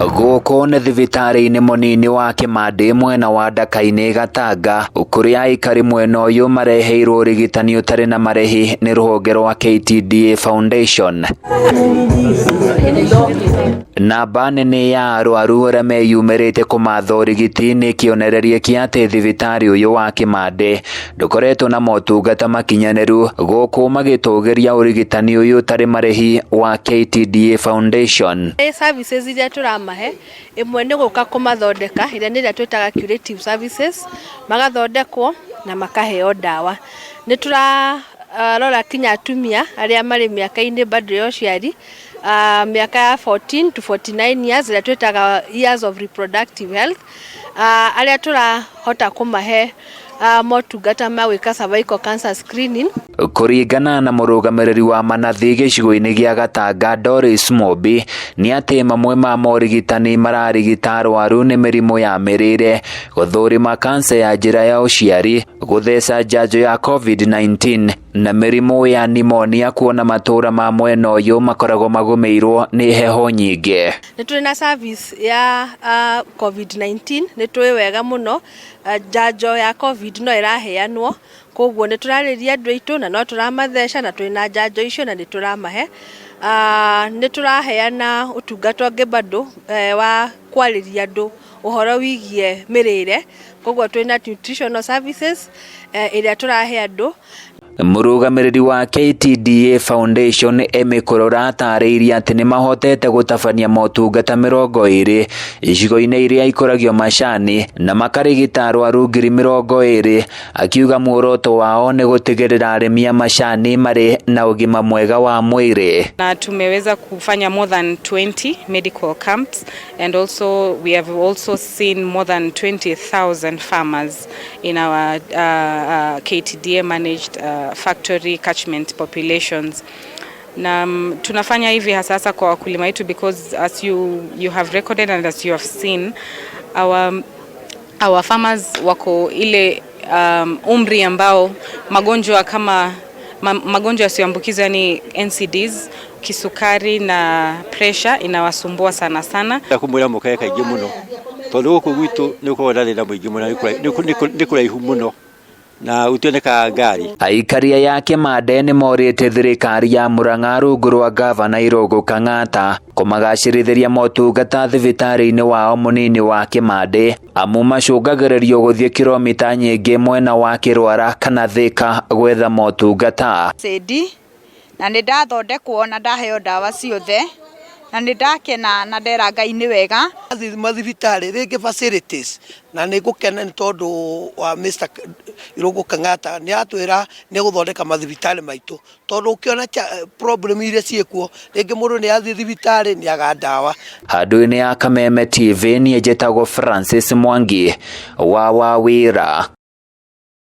Gũkũ nĩ thibitarĩ-inĩ mũnini wa Kĩmandĩ mwena wa Ndaka-inĩ Gatanga, kũrĩa aikari mwena ũyũ mareheirwo ũrigitani ũtarĩ na marĩhi nĩ rũhonge rwa KTDA Foundation. Namba nene ya arwaru arĩa meyumĩrĩte kũmatha ũrigiti nĩ kĩonereria kĩa atĩ thibitarĩ ũyũ wa Kĩmandĩ ndũkoretwo na motungata makinyanĩru, gũkũ magĩtũgĩria ũrigitani ũyũ ũtarĩ marĩhi wa KTDA Foundation. Services iria tũramahe, ĩmwe nĩ gũka kũmathondeka, ĩrĩa nĩ ĩrĩa twĩtaga curative services, magathondekwo na makaheo ndawa. Nĩ tũrarora kinya atumia arĩa marĩ mĩaka-inĩ bado ya ũciari, mĩaka ya 14 to 49 years, ĩrĩa twĩtaga years of reproductive health, arĩa tũrahota kũmahe motungata ma gwĩka cervical cancer screening. Kũringana na mũrũgamĩrĩri wa manathi gĩcigo-inĩ gĩa Gatanga Doris Mobi, nĩ atĩ mamwe ma morigitani mararigita arwaru nĩ mĩrimũ ya mĩrĩre, gũthũrima kansa ya njĩra ya ũciari, gũtheca njanjo ya COVID-19 na mĩrimũ ya nimonia, kuona matũra ma mwena ũyũ makoragwo magũmĩirwo nĩ heho nyingĩ. Nĩ tũrĩ na service ya COVID-19. Nĩ tũĩ wega mũno njanjo ya COVID no ĩraheanwo, koguo nĩ tũrarĩria andũ aitũ na no tũramatheca na twĩna njanjo icio na nĩ tũramahe. Nĩ tũraheana ũtungata ũngĩ bado wa kwarĩria andũ ũhoro wĩgiĩ mĩrĩre, koguo twĩna nutritional services ĩrĩa tũrahe andũ. Mũrũgamĩrĩri wa KTDA Foundation Emmy Kũrora atarĩirie atĩ nĩ mahotete gũtabania motungata 20 icigo-inĩ iria ikũragio macani na makarigita arwaru 20,000, akiuga muoroto wao nĩ gũtigĩrĩra arĩmi a macani marĩ na ũgima mwega wa mwĩrĩ. Na tumeweza kufanya more than 20 medical camps, and also we have also seen more than 20,000 farmers in our KTDA managed factory catchment populations. Na tunafanya hivi hasa hasa kwa wakulima wetu because as you have recorded and as you have seen, our farmers wako ile umri ambao magonjwa kama magonjwa yasiyoambukiza, yani NCDs, kisukari na pressure inawasumbua sana sana. Kumwĩra mũkae kaingĩ mũno tondũ gũkũ gwitũ nĩ ũkoragwo na thĩna mũingĩ mũno, nĩ kũraihu mũno na gũtionekaga ngari. Aikaria ya Kĩmande nĩ morĩtie thirikari ya Murang'a rungu rwa gavana Irũngũ Kang'ata kũmagacĩrithĩria motungata thibitarĩ-inĩ wao mũnini wa Kĩmandĩ, amu macũngagĩrĩrio gũthiĩ kilomita nyingĩ mwena wa Kĩrwara kana Thĩka gwetha motungata. Cĩndi na nĩ ndathondekwo na ndaheo ndawa ciothe na nĩ ndakena na ndera Ngai nĩ wega. Mathibitarĩ rĩngĩ facilities, na nĩ ngũkena nĩ tondũ wa Mr. Irũngũ Kang'ata nĩ atwĩra nĩ egũthondeka mathibitarĩ maitũ, tondũ ũkĩona problem iria ciĩkuo, rĩngĩ mũndũ nĩ athiĩ thibitarĩ nĩ aga ndawa. Handũ-inĩ ya Kameme TV, niĩ njĩtagwo Francis Mwangi wa Wawĩra.